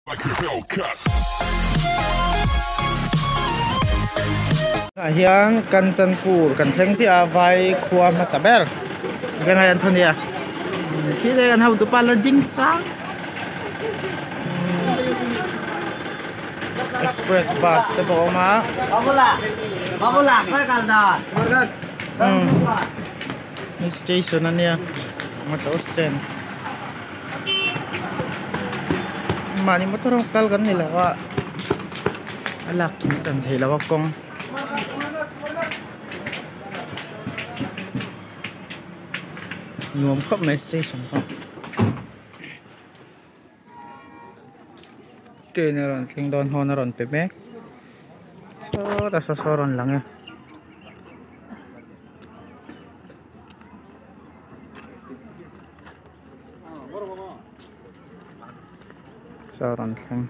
Like a Hellcat. Tah hian Kanchanpur kan thleng chiah a vai khua hmasa ber Vengai Anthony a khi te kan hotu pa la ding sang express bus te pawh a awm a hei station ania motor stand. Mahni motor a kal kan ni lo a a lak kim chan theih loh a kawng nuam khawp mai station pawh train a rawn thleng dawn hawn a rawn pe mek sawtah saw saw a rawn lang e. Saw rawn thleng.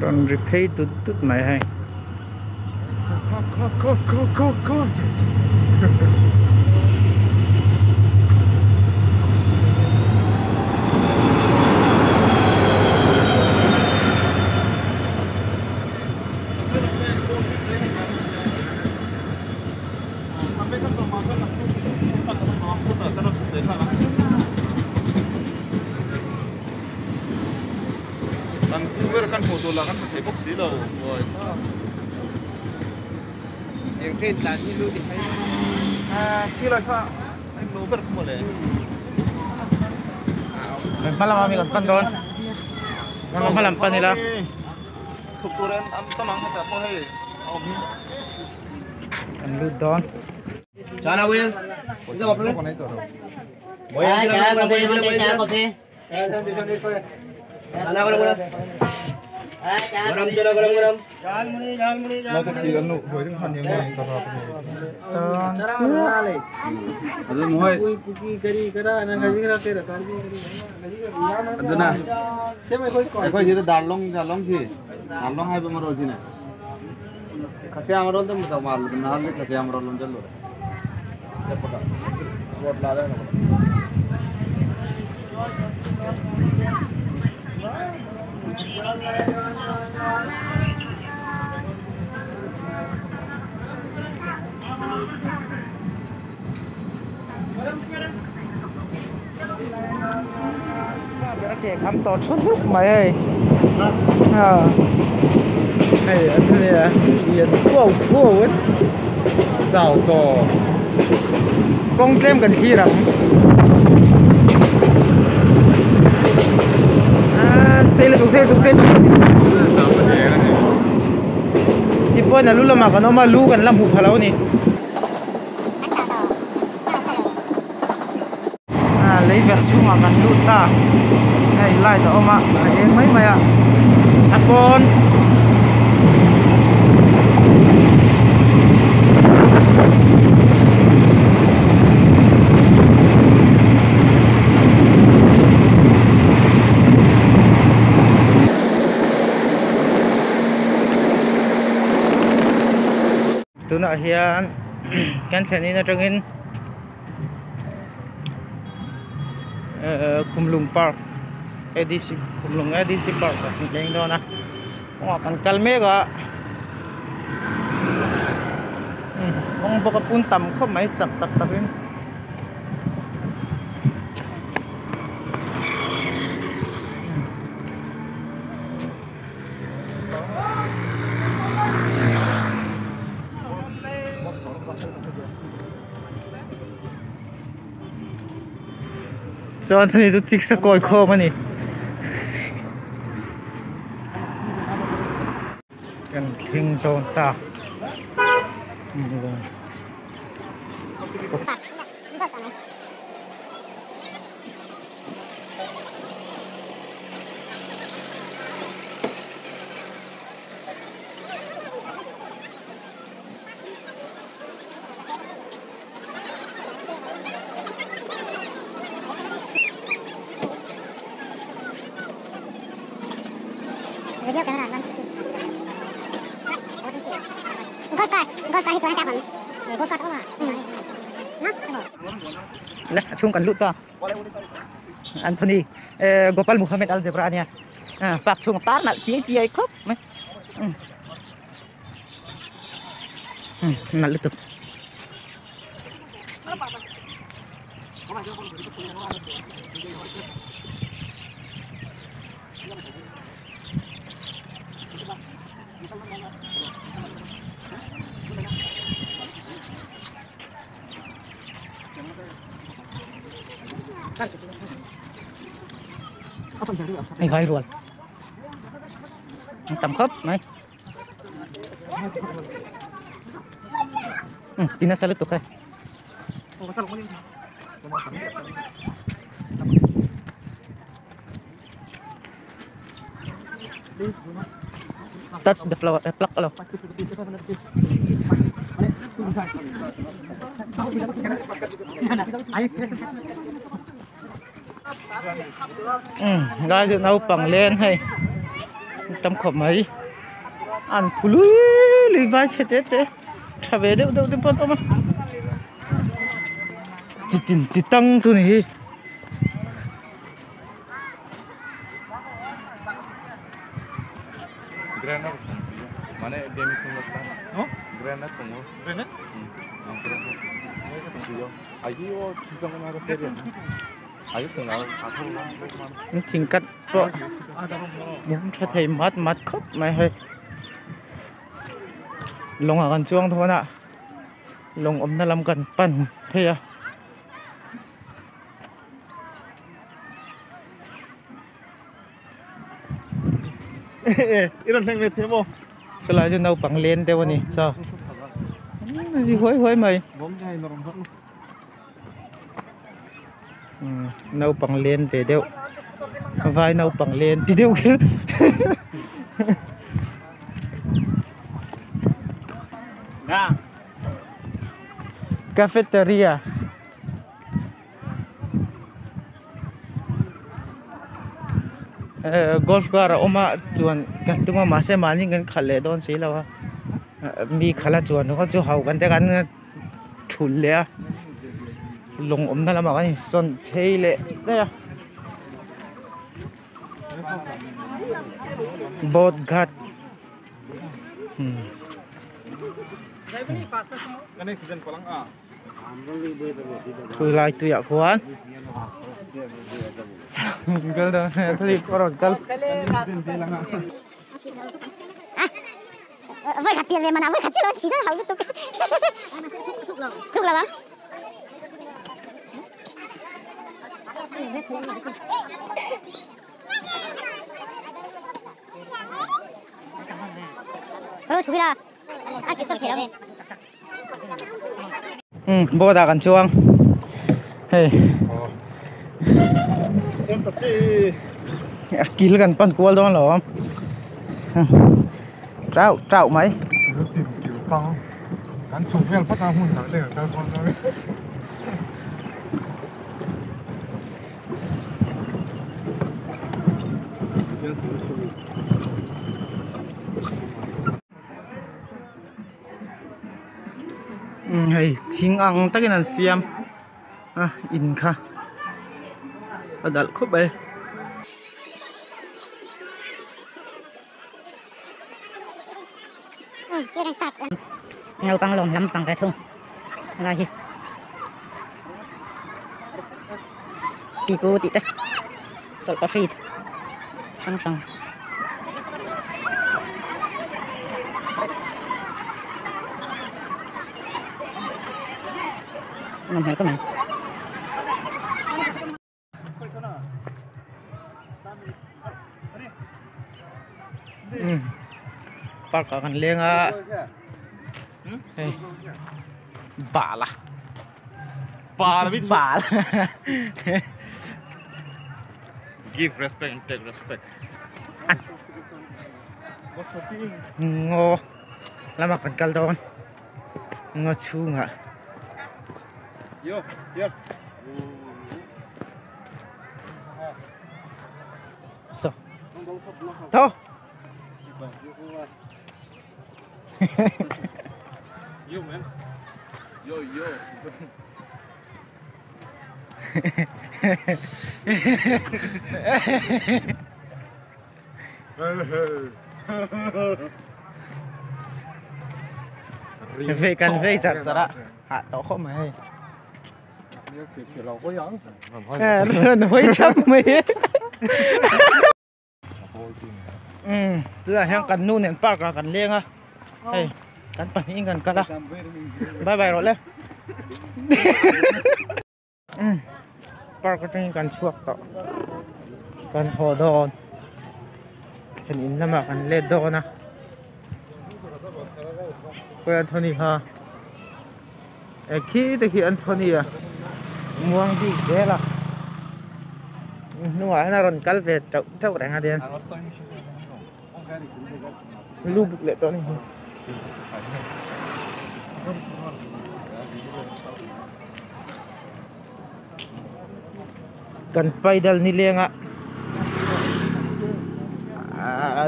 Rawn ri phei dut dut mai hei. Kan pu ber kan hmuh tur lah kan hmu thei bawk si lo. Eng train tlan hi lu ti phei Khi lai kha eng lo ber kha mawle. Hma lama mi kan pan dawn. Hma lam pan ila. Chhuk tur an am tam ang hetah pawh hei a awm hi. Kan lut dawn. Chana will. ꯑꯗꯨꯅ ꯑꯩꯈꯣꯏ ꯁꯤꯗ ꯗꯥꯔꯂꯣꯡ ꯗꯥꯔꯂꯣꯡꯁꯤ ꯗꯥꯔꯂꯣꯡ ꯍꯥꯏꯕ ꯃꯔꯣꯜꯁꯤꯅꯦ ꯈꯁꯤꯌꯥ ꯃꯔꯣꯜꯗ ꯃꯇꯧ ꯃꯥꯜꯂꯨꯗꯅ ꯅꯍꯥꯟꯗꯤ ꯈꯁꯤꯌꯥ ꯃꯔꯣꯜ ꯂꯣꯟꯁꯤꯜꯂꯨꯔꯦ ꯆꯠꯄꯒ ꯕꯣꯠ ꯂꯥꯜꯂꯦ Ke kham tawh thut thut mai hei hei an nia lian phuau phuau in chau tawh kawng tlem kan thlir ang ah sei lutuk sei lutuk sei lutuk tipuan a lu lamah kan awm a lu kan la hmuh pha lo a ni. Ah lei verh chhungah kan lut ta hei light a awm a a eng mai mai a a pawn tunah hian kan thlen in atangin ehh Khumlung park A D C Khumlung A D C park ah kan leng dawn a kawngah kan kal mek a kawng bawk a pun tam khawp mai chak tak tak in. Chuan hei chu chicks a kawi khawm a ni. Kan thleng dawn ta. Le a chhung kan lut ta Anthony Gopal Muhammad Algebra ania park chhung a par nalh chiai chiai khawp mai nalh lutuk. Hei vai rual tam khawp mai ti nasa lutuk hei. Touch the flower pluck alo. Lai chu naupang len hei tam khawp mai an phu lui lui vai chhe te te tha ve deuh deuh te pawh an awm a chitin chi tang chu ni hi. Thing cut pawh mum tha thei mat mat khawp mai hei lawng ah kan chuang dawn a lawng awmna lam kan pan phei a. Chulai chu naupang len deuh a ni chaw zi huai huai mai naupang len ve deuh vai naupang len ti deuh kher cafeteria. Golf car a awm a chuan kan tum a mahse mahni kan khalh leh dawn si lo a mi khalh a chuan kha chu hau kan te kan thulh leh a lawng awmna lamah kan insawn phei leh daih a boat ghat. Thui lai tuiah khuan kal dawn thli pawh rawn kal. Boat ah kan chuang hei a kil kan pan kual dawn lo trauh trauh mai. Hei thing ang takin an siam a in kha a dalh khawp mai. Naupang lawm lampang ve thung lai hi pipu tih te chawlh pahrit hrang hrang. Nawm hmel khawp mai. Park ah kan leng a hei bala bala Give respect and take respect. Ngaw lamah kan kal dawn ngaw chhungah. Yo, yo. So. Tho. Yo man. Yo yo. Về cần về chặt chặt ạ. Hạ tao không mà hay. Nói chấp mấy. Tức là hang cần nu nền park là cần liêng á. Hey, cần phải cần cắt á. Bye bye rồi lên. Park cái cần chuộc tọ. Cần hồ đòn. Cần in mà cần lên đòn à. Quay Anthony ha. Khi thì khi Anthony à. Muang đi dễ là. Nuôi nó còn cắt về trâu trâu đánh hạt lưu bục lệ to này. Cần paidal ni leng ạ.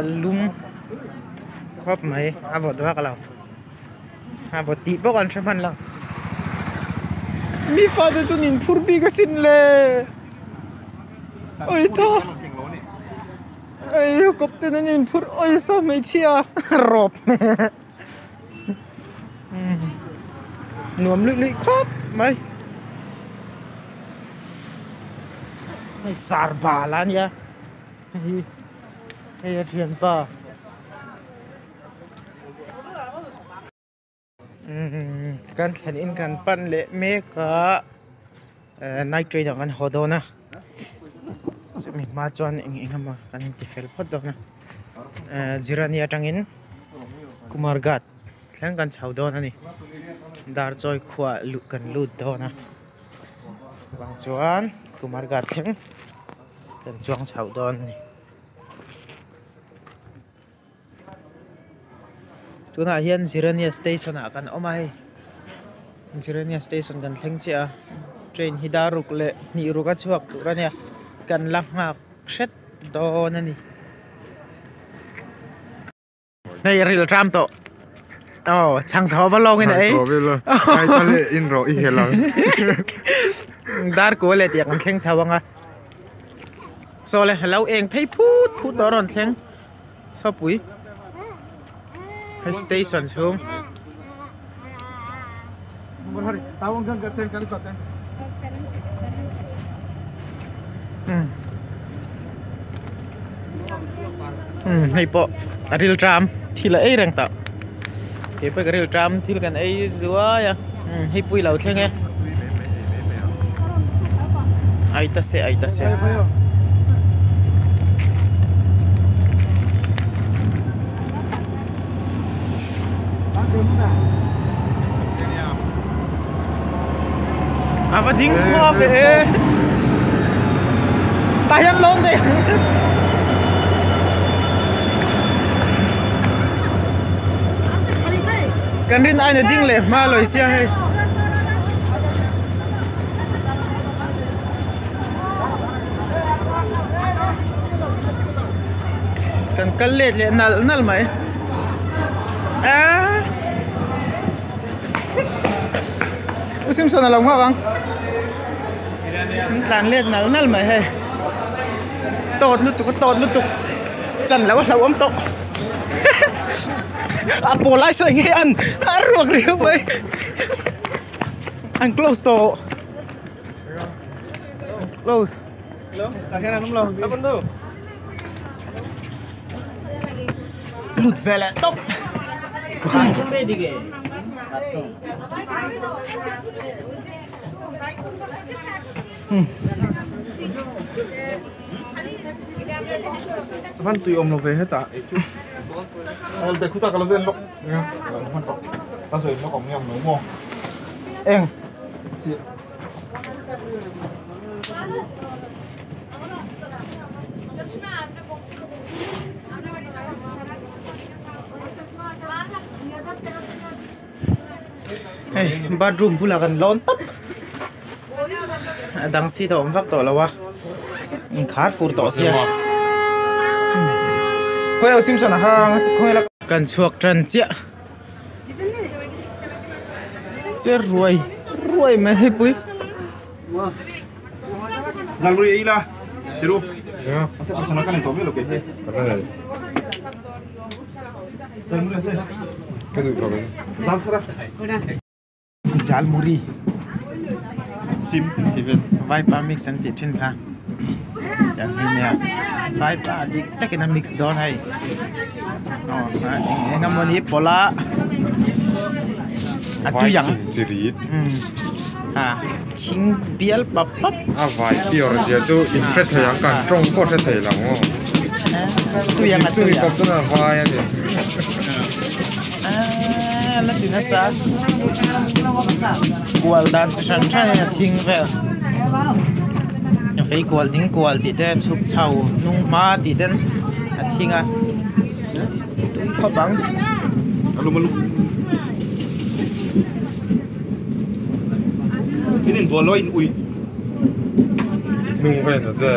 Lum khop mấy à vọt vác lòng à vọt tị bốc ăn xem ăn lòng mi pha cho nhìn phur bi cái xin lệ ôi tho ôi cọp tên nhìn phur ôi sao mấy chia rộp mẹ nuông lưỡi lưỡi khop mấy này sar bà lan nha hei thiền pa kan thlen in kan pan leh mek a night train ah kan haw dawn a chumi hma chuan eng eng emaw kan inti fel phawt dawn a Jirani atangin Kumarghat thleng kan chho dawn a ni dar chawi khuah luh kan lut dawn a chuvang chuan Kumarghat thleng kan chuang chho dawn a ni. Tunah hian Jirania station ah kan awm a hei Jirania station kan thleng chiah a train hi daruk leh hnih ruk a chhuak tur ania kan la nghak hret dawn ani hei ril tram tawh aw chhang tho va lawng in a ei dar kual leh tiang kan thleng chho anga saw le lo eng phei phut phut tawh rawn thleng sawpui station chung hei pawh a ril tram thil a ei reng tawh ke pawh ka ril tram thil kan ei zuai a hei pui lo thleng e ai ta se ai ta se. À và dính qua về ta hiện luôn đi cần đến ai là dính lệ mà lời xe hay cần cân lệ lệ nal nal mày à Simpson là lòng hoa vắng tàn lên nal nal mày hay tột nút tục chân là bắt đầu ôm tộ à bỏ lại sợi nghe ăn ăn ruột riu mày ăn close to close lụt về lại tốc Văn tùy ông nó về hết à? Eng hei bathroom bulah kan lawn tawp a dang seat a awm vak tawh lo a inkhar fur tawh sia khawi ho Simpson a hang khawi la kan chhuak tan chiah che ruai ruai mai hei pui Jhalmuri vaipa mix an tih thin kha tiang hi nia vaipa dik takin a mix dawn hei aw eng eng emawni pawlh a a tui ang a thing bial pap pap a vai pure zia chu in hre thei ang kan tawng pawh hre thei lo maw tui ang a tui ang chumi kawp chuan a vai a ni aaa la ti nasa kual dan chi hran hran in a thing vel fei kual ding kual tih te chhuk chho hnung hma tih ten a thing a tui khawp ang. Nung vel a che.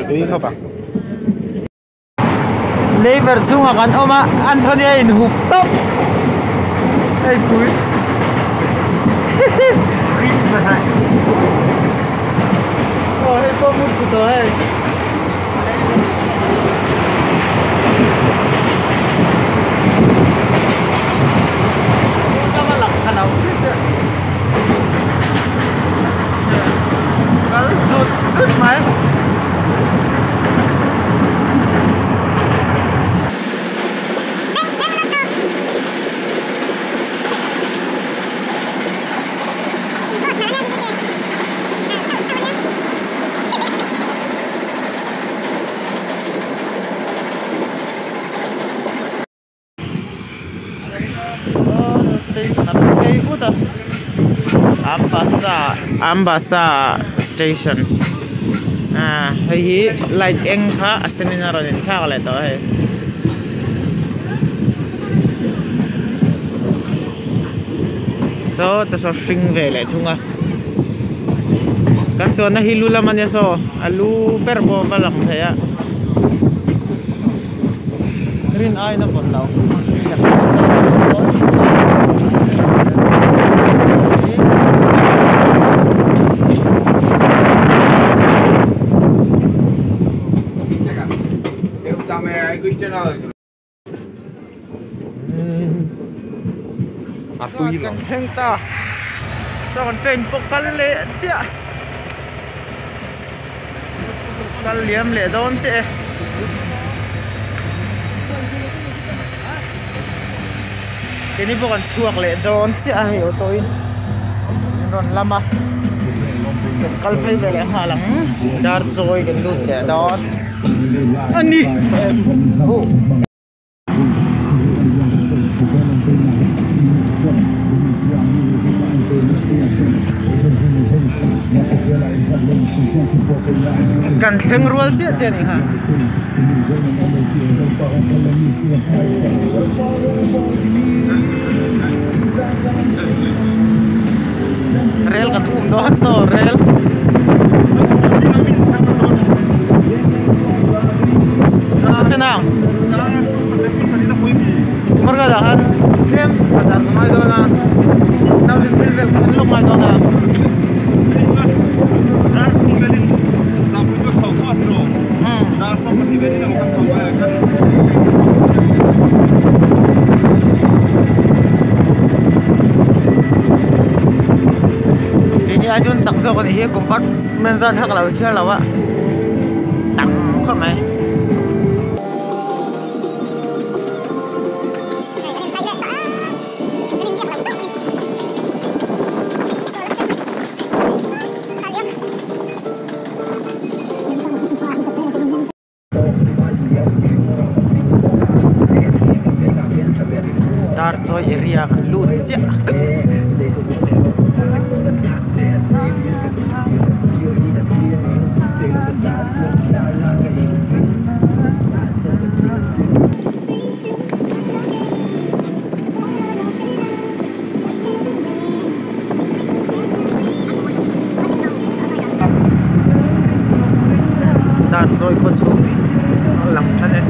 Tui khawp ang. Labour chungah kan awm a Anthony a inhup tawp hei pui aw hei pawh mut put tawh hei. Kal zut zut mai. Station a phei vut a Ambassa Ambassa station ah hei hi light eng kha a sen in a rawn inthlak leh tawh a hei. Saw ta saw hring ve leh thung a kan chuanna hi lu lam ania saw a lu ber pawh va lang thei a. Rin aiin a vawt lo. Kan thleng ta. Chuan kan train pawh kal leh chiah. Kal liam leh dawn chiah e. Keini pawh kan chhuak leh dawn chiah a hei auto in min rawn lam a kan kal phei ve leh nghal ang dar chawi kan lut leh dawn a ni. Kan thleng rual chiah chiah a nih kha. Rel kan um dawn saw rel. Margala khan tlem bazar ka ngai dawn a naupang thil vel kha an lawk ngai dawn a. Keini ai chuan chak zawk a nih hi compartment zat kha ka lo chhiar lo a tam khawp mai. Darchawi area kan lut chiah. Darchawi khaw chhung a lang than e.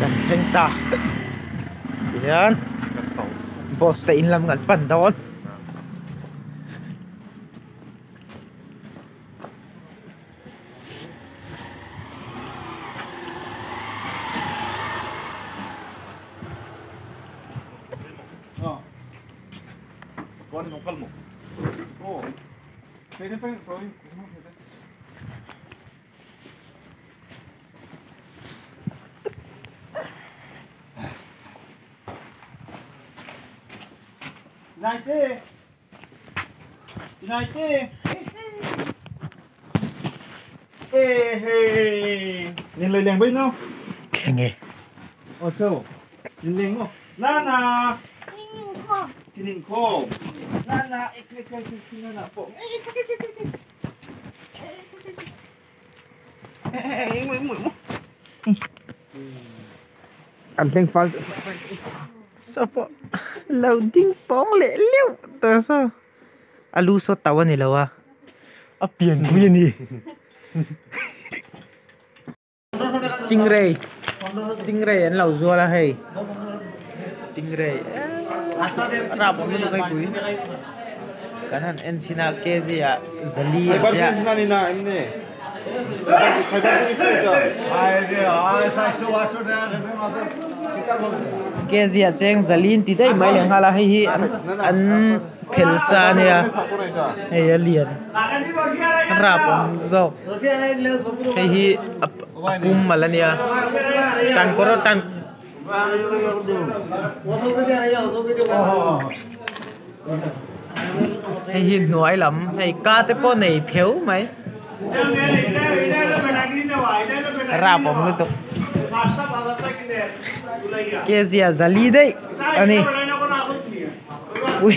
Kan thleng ta tihian boss te in lam kan pan dawn. Thleng e. Saw pawh lo ding pawng leh leuh ta saw a lu saw tauh a ni lo a a pianpui a ni stingray stingray an lo zual a hei stingray rap awm lutuk hei pui kan han en chhin a kg ah zali a tia. Kg ah cheng zali an ti daih mai leh nghal a hei hi an phel sa a nia hei a lian rap awm zawk hei hi a pum mal a nia tan kawr tan hei hi hnuai lam hei ka te pawh nei pheu mai rap awm lutuk kg ah zali daih a ni ui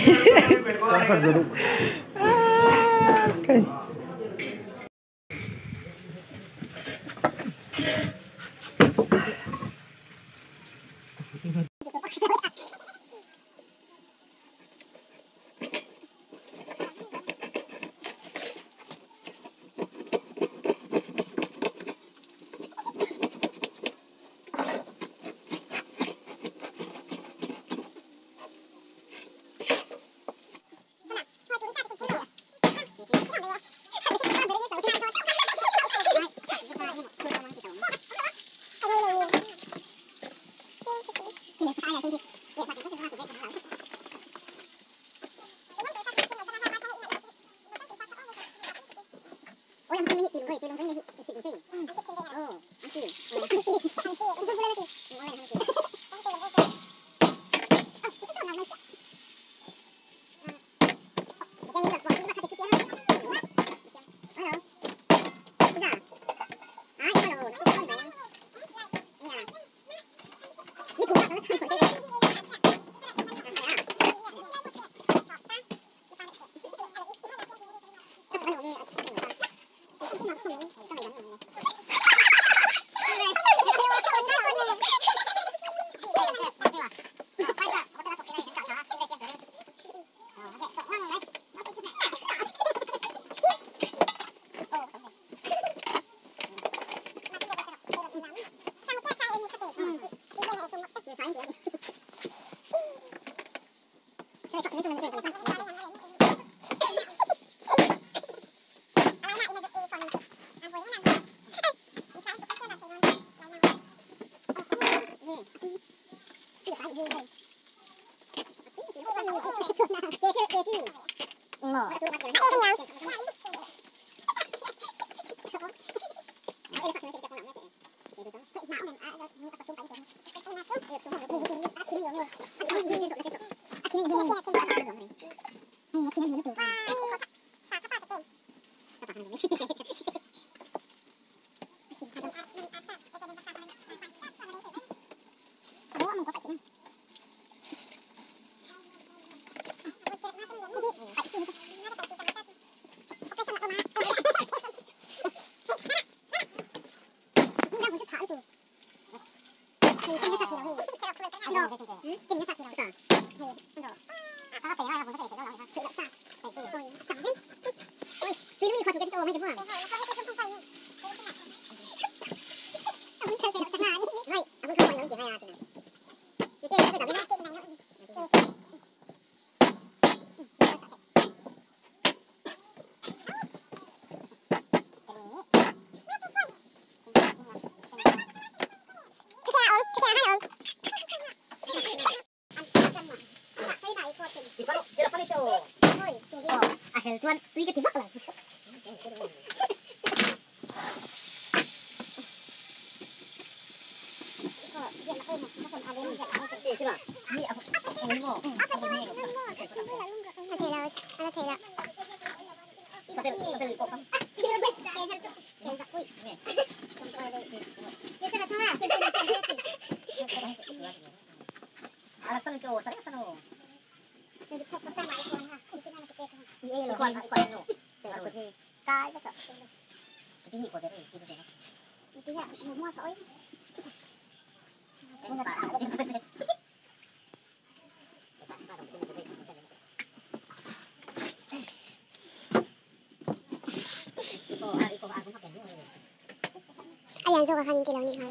Ayan, so kakanin kilo ni ha.